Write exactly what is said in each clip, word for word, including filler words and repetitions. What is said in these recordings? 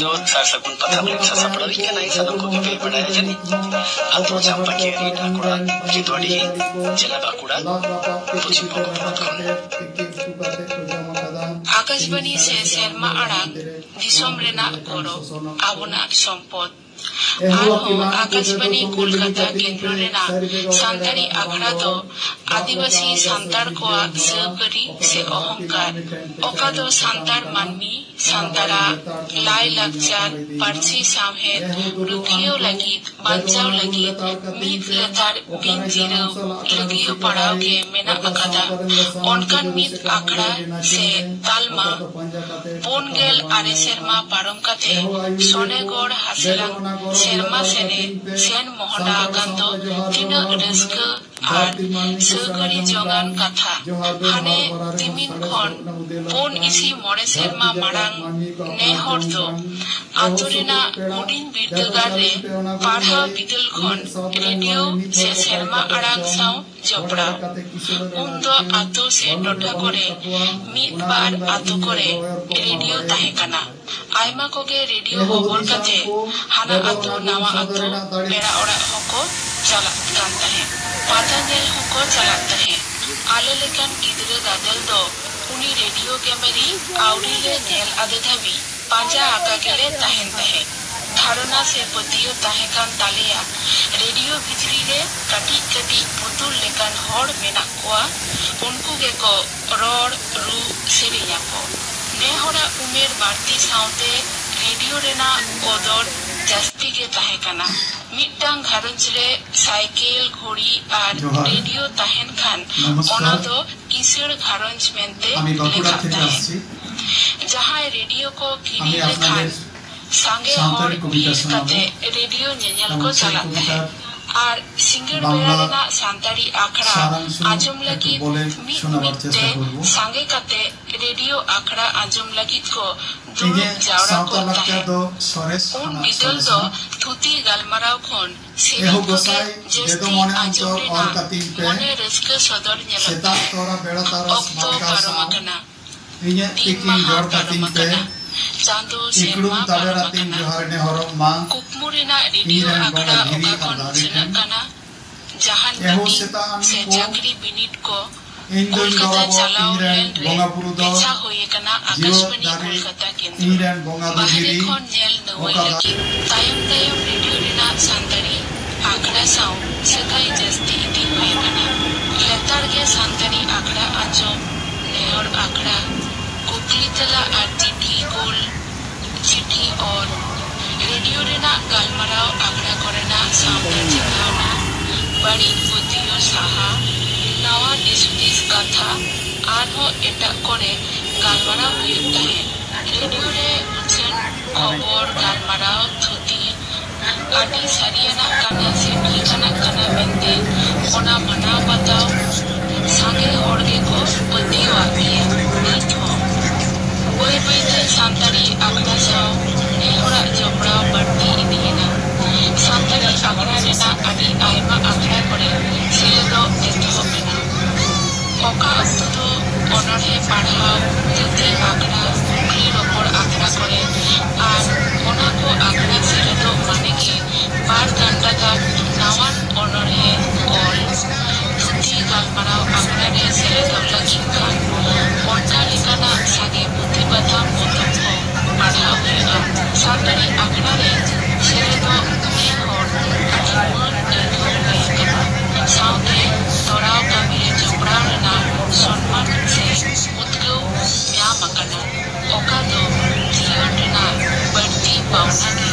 ᱫᱚ ᱥᱟᱨ ᱥᱟᱹᱜᱩᱱ ᱯᱟᱛᱷᱟᱢ ᱨᱮᱱ ᱥᱟᱥᱟᱯᱲᱟᱣᱤᱡ ᱠᱟᱱᱟᱭ᱾ ᱥᱟᱱᱟᱢ ᱠᱚᱜᱮ ᱯᱮ ᱵᱟᱲᱟᱭᱟ ᱡᱟᱹᱱᱤᱡ᱾ ᱟᱹᱛᱩ ᱪᱟᱢᱯᱟᱠᱤᱭᱟᱹᱨᱤ, ᱰᱟᱠᱩᱲᱟ, ᱜᱮᱫᱣᱟᱰᱤᱦᱤ, ᱡᱮᱞᱟ ᱵᱟᱸᱠᱩᱲᱟ, ᱯᱚᱪᱷᱤᱢ ᱵᱚᱝᱜᱚ ᱯᱚᱱᱚᱛ ᱠᱷᱚᱱ᱾ ᱟᱠᱟᱥᱵᱟᱱᱤ ᱥᱮ ᱥᱮᱨᱢᱟ ᱟᱲᱟᱝ, ᱫᱤᱥᱚᱢ ᱨᱮᱱᱟᱜ ᱜᱚᱨᱚᱵᱽ, ᱟᱵᱚᱱᱟᱜ ᱥᱚᱢᱯᱚᱫ᱾ ᱟᱨᱦᱚᱸ ᱟᱠᱟᱥᱵᱟᱱᱤ ᱠᱳᱞᱠᱟᱛᱟ ᱠᱮᱱᱫᱨᱚ ᱨᱮᱱᱟᱜ ᱥᱟᱱᱛᱟᱲᱤ ᱟᱠᱷᱲᱟ ᱫᱚ ᱟᱹᱫᱤᱵᱟᱹᱥᱤ ᱥᱟᱱᱛᱟᱲ ᱠᱚᱣᱟᱜ ᱥᱟᱹᱣᱠᱟᱹᱨᱤ ᱥᱮ ᱚᱦᱚᱝᱠᱟᱨ, ᱚᱠᱟ ᱫᱚ ᱥᱟᱱᱛᱟᱲ ᱢᱟᱹᱱᱢᱤ, ᱥᱟᱱᱛᱟᱲᱟᱜ ᱞᱟᱭ ᱞᱟᱠᱪᱟᱨ, ᱯᱟᱹᱨᱥᱤ ᱥᱟᱶᱦᱮᱫ ᱨᱩᱠᱷᱤᱭᱟᱹᱣ ᱞᱟᱹᱜᱤᱫ, ᱵᱟᱧᱪᱟᱣ ᱞᱟᱹᱜᱤᱫ ᱢᱤᱫ ᱞᱮᱛᱟᱲ ᱵᱤᱱ ᱡᱤᱨᱟᱹᱣ ᱞᱟᱹᱜᱤᱭᱟᱹ ᱯᱟᱲᱟᱣ ᱜᱮ ᱢᱮᱱᱟᱜ ᱟᱠᱟᱫᱟ᱾ ᱚᱱᱠᱟᱱ ᱢᱤᱫ ᱟᱠᱷᱲᱟ ᱥᱮ ᱛᱟᱞᱢᱟ ᱯᱩᱱ ᱜᱮᱞ ᱟᱨᱮ ᱥᱮᱨᱢᱟ ᱯᱟᱨᱚᱢ ᱠᱟᱛᱮ ᱥᱚᱱᱮᱜᱚᱲ ᱦᱟᱥᱮᱞᱟᱝ ᱥᱮᱨᱢᱟ ᱥᱮᱱᱮ ᱥᱮᱱ ᱢᱚᱦᱰᱟ ᱟᱠᱟᱱ ᱫᱚ ᱛᱤᱱᱟᱹᱜ ᱨᱟᱹᱥᱠᱟᱹ ᱟᱨ ᱥᱟᱹᱣᱠᱟᱹᱨᱤ ᱡᱚᱝᱟᱱ ᱠᱟᱛᱷᱟ᱾ ᱦᱟᱱᱮ ᱛᱤᱢᱤᱱ ᱠᱷᱚᱱ ᱯᱩᱱ ᱤᱥᱤ ᱢᱚᱬᱮ ᱥᱮᱨᱢᱟ ᱢᱟᱲᱟᱝ ᱱᱮ ᱦᱚᱲ ᱫᱚ ᱟᱛᱳ ᱨᱮᱱᱟᱜ ᱦᱩᱰᱤᱧ ᱵᱤᱨᱫᱟᱹᱜᱟᱲ ᱨᱮ ᱯᱟᱲᱦᱟᱣ ᱵᱤᱫᱟᱹᱞ ᱠᱷᱚᱱ ᱨᱮᱰᱤᱭᱳ ᱥᱮ ᱥᱮᱨᱢᱟ ᱟᱲᱟᱝ ᱥᱟᱶ ᱡᱚᱯᱲᱟᱣ᱾ ᱩᱱ ᱫᱚ ᱟᱛᱳ ᱥᱮ ᱴᱚᱴᱷᱟ ᱠᱚᱨᱮ ᱢᱤᱫ ᱵᱟᱨ ᱟᱛᱳ ᱠᱚᱨᱮ ᱨᱮᱰᱤᱭᱳ ᱛᱟᱦᱮᱸ ᱠᱟᱱᱟ᱾ ᱟᱭᱢᱟ ᱠᱚᱜᱮ ᱨᱮᱰᱤᱭᱳ ᱦᱚᱵᱚᱨ ᱠᱟᱛᱮ ᱦᱟᱱᱟ ᱟᱛᱳ ᱱᱟᱣᱟ ᱟᱛᱳ ᱯᱮᱲᱟ ᱚᱲᱟᱜ ᱦᱚᱸᱠᱚ ᱪᱟᱞᱟᱜ ᱠᱟᱱ ᱛᱟᱦᱮᱸᱫ᱾ ᱯᱟᱛᱟ ᱧᱮᱞ ᱦᱚᱸᱠᱚ ᱪᱟᱞᱟᱜ ᱛᱟᱦᱮᱸᱫ᱾ ᱟᱞᱮ ᱞᱮᱠᱟᱱ ᱜᱤᱫᱽᱨᱟᱹ ᱜᱟᱫᱮᱞ ᱫᱚ ᱩᱱᱤ ᱨᱮᱰᱤᱭᱳ ᱜᱮᱢᱮᱨᱤ ᱟᱹᱣᱨᱤ ᱞᱮ ᱧᱮᱞ ᱟᱫᱮ ᱫᱷᱟᱹᱵᱤᱡ ᱯᱟᱸᱡᱟ ᱟᱠᱟ ᱜᱮᱞᱮ ᱛᱟᱦᱮᱱ ᱛᱟᱦᱮᱸᱫ᱾ ᱫᱷᱟᱨᱚᱱᱟ ᱥᱮ ᱯᱟᱹᱛᱭᱟᱹᱣ ᱛᱟᱦᱮᱸ ᱠᱟᱱ ᱛᱟᱞᱮᱭᱟ, ᱨᱮᱰᱤᱭᱳ ᱵᱷᱤᱛᱨᱤ ᱨᱮ ᱠᱟᱹᱴᱤᱡ ᱠᱟᱹᱴᱤᱡ ᱯᱩᱛᱩᱞ ᱞᱮᱠᱟᱱ ᱦᱚᱲ ᱢᱮᱱᱟᱜ ᱠᱚᱣᱟ, ᱩᱱᱠᱩ ᱜᱮᱠᱚ ᱨᱚᱲ, ᱨᱩ, ᱥᱮᱨᱮᱧ ᱟᱠᱚ᱾ ᱱᱮ ᱦᱚᱲᱟᱜ ᱩᱢᱮᱨ ᱵᱟᱹᱲᱛᱤ ᱥᱟᱶᱛᱮ ᱨᱮᱰᱤᱭᱳ ᱨᱮᱱᱟᱜ ᱠᱚᱫᱚᱨ ᱡᱟᱹᱥᱛᱤ ᱜᱮ ᱛᱟᱦᱮᱸ ᱠᱟᱱᱟ᱾ ᱢᱤᱫᱴᱟᱝ ᱜᱷᱟᱨᱚᱸᱡᱽ ᱨᱮ ᱥᱟᱭᱠᱮᱞ, ᱜᱷᱚᱲᱤ ᱟᱨ ᱡᱚᱦᱟᱨ᱾ ᱨᱮᱰᱤᱭᱳ ᱛᱟᱦᱮᱱ ᱠᱷᱟᱱ ᱱᱚᱢᱚᱥᱠᱟᱨ᱾ ᱚᱱᱟ ᱫᱚ ᱠᱤᱥᱟᱹᱬ ᱜᱷᱟᱨᱚᱸᱡᱽ ᱢᱮᱱᱛᱮ ᱞᱮᱠᱷᱟᱜ ᱛᱟᱦᱮᱸᱫ᱾ ᱡᱟᱦᱟᱸᱭ ᱨᱮᱰᱤᱭᱳ ᱠᱚ ᱠᱤᱨᱤᱧ ᱞᱮᱠᱷᱟᱱ ᱥᱟᱸᱜᱮ ᱦᱚᱲ ᱵᱷᱤᱲ ᱠᱟᱛᱮ ᱨᱮᱰᱤᱭᱳ ᱧᱮᱧᱮᱞ ᱠᱚ ᱪᱟᱞᱟᱜ ᱛᱟᱦᱮᱸᱫ᱾ ᱟᱨ ᱥᱤᱸᱜᱟᱹᱲ ᱵᱮᱲᱟ ᱨᱮᱱᱟᱜ ᱥᱟᱱᱛᱟᱲᱤ ᱟᱠᱷᱲᱟ ᱟᱸᱡᱚᱢ ᱞᱟᱹᱜᱤᱫ ᱢᱤᱫ ᱢᱤᱫ ᱛᱮ ᱥᱟᱸᱜᱮ ᱠᱟᱛᱮ ᱨᱮᱰᱤᱭᱳ ᱟᱠᱷᱲᱟ ᱟᱸᱡᱚᱢ ᱞᱟᱹᱜᱤᱫ ᱠᱚ ᱫᱩᱲᱩᱵ ᱡᱟᱣᱨᱟ ᱠᱚᱜ ᱛᱟᱦᱮᱸᱫ᱾ ᱩᱱ ᱵᱤᱫᱟᱹᱞ ᱫᱚ ᱛᱷᱩᱛᱤ ᱜᱟᱞᱢᱟᱨᱟᱣ ᱠᱷᱚᱱ ᱥᱮᱨᱮᱧ ᱠᱚᱜᱮ ᱡᱟᱹᱥᱛᱤ ᱟᱸᱡᱚᱢ ᱨᱮᱱᱟᱜ ᱢᱚᱱᱮ ᱨᱟᱹᱥᱠᱟᱹ ᱥᱚᱫᱚᱨ ᱧᱮᱞᱚᱜ ᱛᱟᱦᱮᱸᱫ᱾ ᱚᱠᱛᱚ ᱯᱟᱨᱚᱢ ᱟᱠᱟᱱᱟ᱾ ᱫᱤᱱ ᱢᱟᱦᱟ ᱯᱟᱨᱚᱢ ᱟᱠᱟᱱᱟ᱾ ᱪᱟᱸᱫᱚ ᱤᱠᱲᱩᱢ ᱥᱮᱨᱢᱟ ᱛᱟᱵᱮᱨ ᱯᱟᱨᱚᱢ ᱟᱹᱛᱤᱧ ᱟᱠᱟᱱᱟ᱾ ᱡᱚᱦᱟᱨ ᱱᱮᱦᱚᱨᱚᱜ ᱢᱟ᱾ ᱠᱩᱠᱢᱩ ᱨᱮᱱᱟᱜ ᱨᱮᱰᱤᱭᱳ ᱤᱧ ᱨᱮᱱ ᱟᱠᱷᱲᱟ ᱵᱚᱸᱜᱟ ᱫᱷᱤᱨᱤ ᱚᱠᱟ ᱠᱷᱚᱱ ᱟᱨ ᱫᱟᱨᱮ ᱥᱮᱱᱚᱜ ᱴᱷᱮᱱ᱾ ᱠᱟᱱᱟ? ᱡᱟᱦᱟᱱ ᱮᱦᱳ ᱢᱤᱴᱤᱝ ᱥᱮᱛᱟᱜ ᱟᱹᱱᱤᱡ ᱥᱮ ᱠᱚ ᱪᱟᱹᱠᱨᱤ ᱵᱤᱱᱤᱰ ᱠᱚ ᱤᱧ ᱫᱩᱧ ᱠᱳᱞᱠᱟᱛᱟ ᱜᱚᱨᱚᱵᱚᱜ ᱪᱟᱞᱟᱣ ᱤᱧ ᱨᱮᱱ ᱞᱮᱱ ᱨᱮ ᱵᱚᱸᱜᱟ ᱵᱩᱨᱩ ᱫᱚ ᱵᱮᱪᱷᱟ ᱦᱩᱭ ᱟᱠᱟᱱᱟ ᱡᱤᱭᱚᱱ ᱟᱠᱟᱥᱵᱟᱱᱤ ᱫᱟᱲᱮ ᱠᱳᱞᱠᱟᱛᱟ ᱠᱮᱱᱫᱨᱚ᱾ ᱤᱧ ᱨᱮᱱ ᱵᱚᱸᱜᱟ ᱫᱚ ᱵᱟᱦᱨᱮ ᱫᱷᱤᱨᱤ ᱠᱷᱚᱱ ᱧᱮᱞ ᱱᱟᱹᱣᱟᱹᱭ ᱚᱠᱟ ᱞᱟᱹᱜᱤᱫ ᱛᱟᱭᱚᱢ ᱛᱟᱭᱚᱢ ᱨᱮᱰᱤᱭᱳ ᱨᱮᱱᱟᱜ ᱥᱟᱱᱛᱟᱲᱤ ᱟᱠᱷᱲᱟ ᱥᱟᱶ ᱥᱟᱹᱜᱟᱹᱭ ᱡᱟᱹᱥᱛᱤ ᱤᱫᱤ ᱦᱩᱭ ᱟᱠᱟᱱᱟ᱾ ᱞᱮᱛᱟᱲ ᱜᱮ ᱥᱟᱱᱛᱟᱲᱤ ᱟᱠᱷᱲᱟ ᱟᱸᱡᱚᱢ, ᱱᱮᱦᱚᱨ ᱟᱠᱷᱲᱟ, ᱠᱩᱠᱞᱤ ᱛᱮᱞᱟ ᱟᱨ ᱪᱤᱴᱷᱤ ᱠᱩᱞ, ᱪᱤᱴᱷᱤ ᱚᱞ, ᱨᱮᱰᱤᱭᱳ ᱨᱮᱱᱟᱜ ᱜᱟᱞᱢᱟᱨᱟᱣ ᱟᱠᱷᱲᱟ ᱠᱚᱨᱮᱱᱟᱜ ᱥᱟᱶᱛᱟ ᱪᱮᱸᱜᱷᱟᱣᱱᱟ, ᱵᱟᱹᱲᱤᱡ ᱯᱟᱹᱛᱭᱟᱹᱣ ᱥᱟᱦᱟ, ᱱᱟᱣᱟ ᱫᱤᱥᱦᱩᱫᱤᱥ ᱠᱟᱛᱷᱟ, ᱟᱨᱦᱚᱸ ᱮᱴᱟᱜ ᱠᱚᱨᱮ ᱜᱟᱞᱢᱟᱨᱟᱣ ᱦᱩᱭᱩᱜ ᱛᱟᱦᱮᱸᱫ᱾ ᱨᱮᱰᱤᱭᱳ ᱨᱮ ᱩᱪᱷᱟᱹᱱ ᱠᱷᱚᱵᱚᱨ, ᱜᱟᱞᱢᱟᱨᱟᱣ, ᱛᱷᱩᱛᱤ, ᱟᱹᱰᱤ ᱥᱟᱹᱨᱤᱭᱟᱱᱟᱜ ᱠᱟᱱᱟ ᱥᱮ ᱴᱷᱤᱠᱟᱱᱟᱜ ᱠᱟᱱᱟ ᱢᱮᱱᱛᱮ ᱚᱱᱟ ᱢᱟᱱᱟᱣ ᱵᱟᱛᱟᱣ ᱥᱟᱸᱜᱮ ᱦᱚᱲ ᱜᱮᱠᱚ ᱯᱟᱹᱛᱭᱟᱹᱣᱟᱜ ᱜᱮᱭᱟ ᱱᱤᱛ ᱦᱚᱸ᱾ ᱵᱟᱹᱭ ᱵᱟᱹᱭ ᱛᱮ ᱥᱟᱱᱛᱟᱲᱤ ᱟᱠᱷᱲᱟ ᱥᱟᱶ ᱱᱮ ᱦᱚᱲᱟᱜ ᱡᱚᱯᱲᱟᱣ ᱵᱟᱹᱲᱛᱤ ᱤᱫᱤᱭᱮᱱᱟ᱾ ᱥᱟᱱᱛᱟᱲᱤ ᱟᱠᱷᱲᱟ ᱨᱮᱱᱟᱜ ᱟᱹᱰᱤ ᱟᱭᱢᱟ ᱟᱠᱷᱲᱟ ᱠᱚᱨᱮ ᱥᱮᱞᱮᱫᱚᱜ ᱮᱛᱚᱦᱚᱵ ᱮᱱᱟ᱾ ᱚᱠᱟ ᱚᱠᱛᱚ ᱫᱚ ᱚᱱᱚᱬᱦᱮ ᱯᱟᱲᱦᱟᱣ, ᱛᱷᱩᱛᱤ ᱟᱠᱷᱲᱟ, ᱠᱩᱠᱞᱤ ᱨᱚᱯᱚᱲ ᱟᱠᱷᱲᱟ ᱠᱚᱨᱮ ᱟᱨ ᱚᱱᱟ ᱠᱚ ᱟᱠᱷᱲᱟ ᱥᱮᱞᱮᱫᱚᱜ ᱢᱟᱱᱮ ᱜᱮ ᱵᱟᱨ ᱜᱟᱱᱰᱟ ᱜᱟᱱ ᱱᱟᱣᱟᱱ ᱚᱱᱚᱬᱦᱮ ᱚᱞ, ᱛᱷᱩᱛᱤ ᱜᱟᱞᱢᱟᱨᱟᱣ ᱟᱠᱷᱲᱟ ᱨᱮ ᱥᱮᱞᱮᱫᱚᱜ ᱞᱟᱹᱜᱤᱫ ᱠᱷᱟᱱ ᱚᱱᱠᱟ ᱞᱮᱠᱟᱱᱟᱜ ᱥᱟᱸᱜᱮ ᱯᱩᱛᱷᱤ ᱯᱟᱛᱷᱟᱢ ᱯᱚᱛᱚᱵ ᱠᱚ ᱯᱟᱲᱦᱟᱣ ᱦᱩᱭᱩᱜᱼᱟ᱾ ᱥᱟᱱᱛᱟᱲᱤ ᱟᱠᱷᱲᱟ ᱨᱮ ᱥᱮᱞᱮᱫᱚᱜ ᱢᱤᱫ ᱦᱚᱲ ᱟᱹᱰᱤ ᱢᱟᱹᱱ ᱟᱹᱭᱠᱟᱹᱣ ᱦᱩᱭ ᱟᱠᱟᱱᱟ᱾ ᱥᱟᱶᱛᱮ ᱛᱚᱲᱟᱣ ᱠᱟᱹᱢᱤ ᱨᱮ ᱡᱚᱯᱲᱟᱣ ᱨᱮᱱᱟᱜ ᱥᱚᱱᱢᱟᱱ ᱥᱮ ᱩᱫᱽᱜᱟᱹᱣ ᱧᱟᱢ ᱟᱠᱟᱱᱟ, ᱚᱠᱟ ᱫᱚ ᱡᱤᱭᱚᱱ ᱨᱮᱱᱟᱜ ᱵᱟᱹᱲᱛᱤ ᱯᱟᱣᱱᱟ ᱜᱮ᱾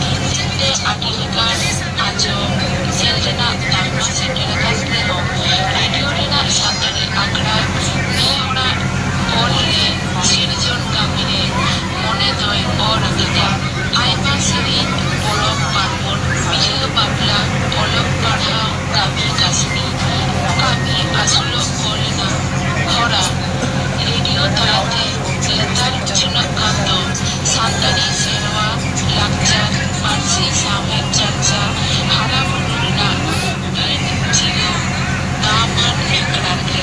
ᱫᱤᱱ ᱫᱤᱱ ᱛᱮ ᱟᱹᱰᱤ ᱞᱮᱠᱟᱱ ᱟᱸᱡᱚᱢ ᱧᱮᱞ ᱨᱮᱱᱟᱜ ᱛᱟᱞᱢᱟ ᱥᱮᱴᱮᱨ ᱟᱠᱟᱱ ᱨᱮᱦᱚᱸ, ᱨᱮᱰᱤᱭᱳ ᱨᱮᱱᱟᱜ ᱥᱟᱱᱛᱟᱲᱤ ᱟᱠᱷᱲᱟ ᱱᱮ ᱦᱚᱲᱟᱜ ᱚᱞ ᱨᱮ ᱥᱤᱨᱡᱚᱱ ᱠᱟᱹᱢᱤ ᱨᱮ ᱢᱚᱱᱮ ᱫᱚᱭ ᱚᱨ ᱟᱠᱟᱫᱟ᱾ ᱟᱭᱢᱟ ᱥᱮᱨᱮᱧ, ᱯᱚᱨᱚᱵᱽ ᱯᱟᱨᱵᱚᱱ, ᱵᱤᱦᱟᱹ ᱵᱟᱯᱞᱟ, ᱚᱞᱚᱜ ᱯᱟᱲᱦᱟᱣ, ᱠᱟᱹᱢᱤ ᱠᱟᱹᱥᱱᱤ, ᱠᱟᱹᱢᱤ ᱟᱹᱥᱩᱞᱚᱜ ᱠᱚ ᱨᱮᱱᱟᱜ ᱦᱚᱨᱟ ᱨᱮᱰᱤᱭᱳ ᱛᱟᱞᱟᱛᱮ ᱞᱮᱛᱟᱲ ᱩᱪᱷᱟᱹᱱᱚᱜ ᱠᱟᱱ ᱫᱚ ᱥᱟᱱᱛᱟᱲᱤ ᱥᱮᱨᱣᱟ, ᱞᱟᱠᱪᱟᱨ, ᱯᱟᱹᱨᱥᱤ, ᱥᱟᱶᱦᱮᱫ ᱪᱟᱨᱪᱟ ᱦᱟᱨᱟ ᱵᱩᱨᱩ ᱨᱮᱱᱟᱜ ᱵᱤᱱ ᱡᱤᱨᱟᱹᱣ ᱫᱟᱢᱟᱱ ᱮᱠᱲᱟ ᱜᱮ᱾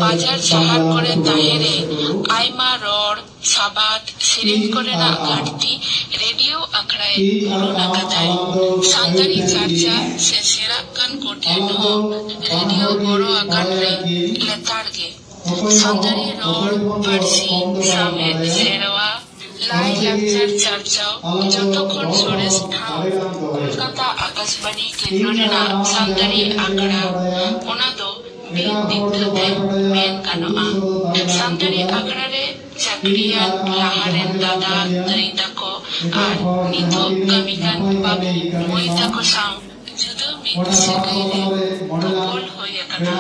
ᱵᱟᱡᱟᱨ ᱥᱟᱦᱟᱨ ᱠᱚᱨᱮ ᱛᱟᱦᱮᱸ ᱨᱮ ᱟᱭᱢᱟ ᱨᱚᱲ, ᱥᱟᱵᱟᱫ, ᱥᱮᱨᱮᱧ ᱠᱚᱨᱮᱱᱟᱜ ᱜᱷᱟᱴᱛᱤ ᱨᱮᱰᱤᱭᱳ ᱟᱠᱷᱲᱟᱭ ᱯᱩᱨᱩᱱ ᱟᱠᱟᱫᱟᱭ᱾ ᱥᱟᱱᱛᱟᱲᱤ ᱪᱟᱨᱪᱟ ᱥᱮ ᱥᱮᱬᱟᱜ ᱠᱟᱱ ᱠᱚᱴᱷᱮᱱ ᱦᱚᱸ ᱨᱮᱰᱤᱭᱳ ᱜᱚᱲᱚ ᱟᱠᱟᱫ ᱨᱮ ᱞᱮᱛᱟᱲ ᱜᱮ ᱥᱟᱱᱛᱟᱲᱤ ᱨᱚᱲ, ᱯᱟᱹᱨᱥᱤ, ᱥᱟᱶᱦᱮᱫ, ᱥᱮᱨᱣᱟ, ᱞᱟᱭ ᱞᱟᱠᱪᱟᱨ ᱪᱟᱨᱪᱟᱣ ᱡᱚᱛᱚ ᱠᱷᱚᱱ ᱥᱚᱨᱮᱥ ᱴᱷᱟᱶ ᱠᱳᱞᱠᱟᱛᱟ ᱟᱠᱟᱥᱵᱟᱬᱤ ᱠᱮᱱᱫᱨᱚ ᱨᱮᱱᱟᱜ ᱥᱟᱱᱛᱟᱲᱤ ᱟᱠᱷᱲᱟ, ᱚᱱᱟ ᱫᱚ ᱢᱤᱫ ᱫᱤᱜᱫᱷᱟᱹ ᱛᱮ ᱢᱮᱱ ᱜᱟᱱᱚᱜᱼᱟ᱾ ᱥᱟᱱᱛᱟᱲᱤ ᱟᱠᱷᱲᱟ ᱨᱮ ᱪᱟᱹᱠᱨᱤᱭᱟᱱ ᱞᱟᱦᱟ ᱨᱮᱱ ᱫᱟᱫᱟ ᱫᱟᱹᱭ ᱛᱟᱠᱚ ᱟᱨ ᱱᱤᱛᱚᱜ ᱠᱟᱹᱢᱤ ᱠᱟᱱ ᱵᱟᱹᱵᱩ ᱢᱟᱹᱭ ᱛᱟᱠᱚ ᱥᱟᱶ ᱡᱩᱫᱟᱹ ᱢᱤᱫ ᱥᱟᱹᱜᱟᱹᱭ ᱨᱮ ᱛᱚᱯᱚᱞ ᱦᱩᱭ ᱟᱠᱟᱱᱟ᱾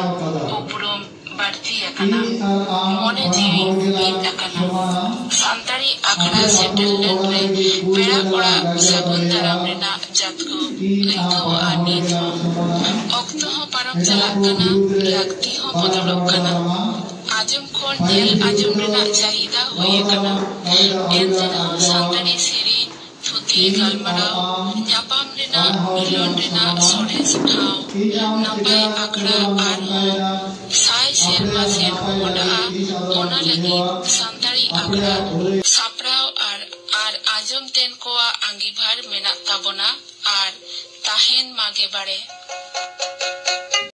ᱩᱯᱨᱩᱢ ᱵᱟᱹᱲᱛᱤ ᱟᱠᱟᱱᱟ᱾ ᱢᱚᱱᱮ ᱡᱤᱣᱤ ᱢᱤᱫ ᱟᱠᱟᱱᱟ᱾ ᱥᱟᱱᱛᱟᱲᱤ ᱟᱠᱷᱲᱟ ᱥᱮᱴᱮᱨ ᱞᱮᱱ ᱨᱮ ᱯᱮᱲᱟ ᱚᱲᱟᱜ ᱥᱟᱹᱜᱩᱱ ᱫᱟᱨᱟᱢ ᱨᱮᱱᱟᱜ ᱡᱟᱛᱠᱩ ᱟᱹᱭᱠᱟᱹᱣᱜᱼᱟ ᱱᱤᱛ ᱦᱚᱸ᱾ ᱚᱠᱛᱚ ᱦᱚᱸ ᱯᱟᱨᱚᱢ ᱪᱟᱞᱟᱜ ᱠᱟᱱᱟ, ᱞᱟᱹᱠᱛᱤ ᱦᱚᱸ ᱵᱚᱫᱚᱞᱚᱜ ᱠᱟᱱᱟ᱾ ᱟᱸᱡᱚᱢ ᱠᱷᱚᱱ ᱧᱮᱞ ᱟᱸᱡᱚᱢ ᱨᱮᱱᱟᱜ ᱪᱟᱦᱤᱫᱟ ᱦᱩᱭ ᱟᱠᱟᱱᱟ᱾ ᱮᱱᱛᱮ ᱨᱮᱦᱚᱸ ᱥᱟᱱᱛᱟᱲᱤ ᱥᱮᱨᱮᱧ, ᱛᱷᱩᱛᱤ, ᱜᱟᱞᱢᱟᱨᱟᱣ, ᱧᱟᱯᱟᱢ ᱨᱮᱱᱟᱜ ᱢᱤᱞᱚᱱ ᱨᱮᱱᱟᱜ ᱥᱚᱨᱮᱥ ᱴᱷᱟᱶ, ᱱᱟᱯᱟᱭ ᱟᱠᱷᱲᱟ ᱟᱨᱦᱚᱸ ᱥᱟᱭ ᱥᱮᱨᱢᱟ ᱥᱮᱱ ᱢᱚᱦᱰᱟᱜᱼᱟ, ᱚᱱᱟ ᱞᱟᱹᱜᱤᱫ ᱥᱟᱱᱛᱟᱲᱤ ᱟᱠᱷᱲᱟ ᱥᱟᱯᱲᱟᱣ ᱟᱨ, ᱟᱨ ᱟᱸᱡᱚᱢ ᱛᱮᱱ ᱠᱚᱣᱟᱜ ᱟᱸᱜᱤᱵᱷᱟᱨ ᱢᱮᱱᱟᱜ ᱛᱟᱵᱚᱱᱟ ᱟᱨ ᱛᱟᱦᱮᱱ ᱢᱟᱜᱮ ᱵᱟᱲᱮ᱾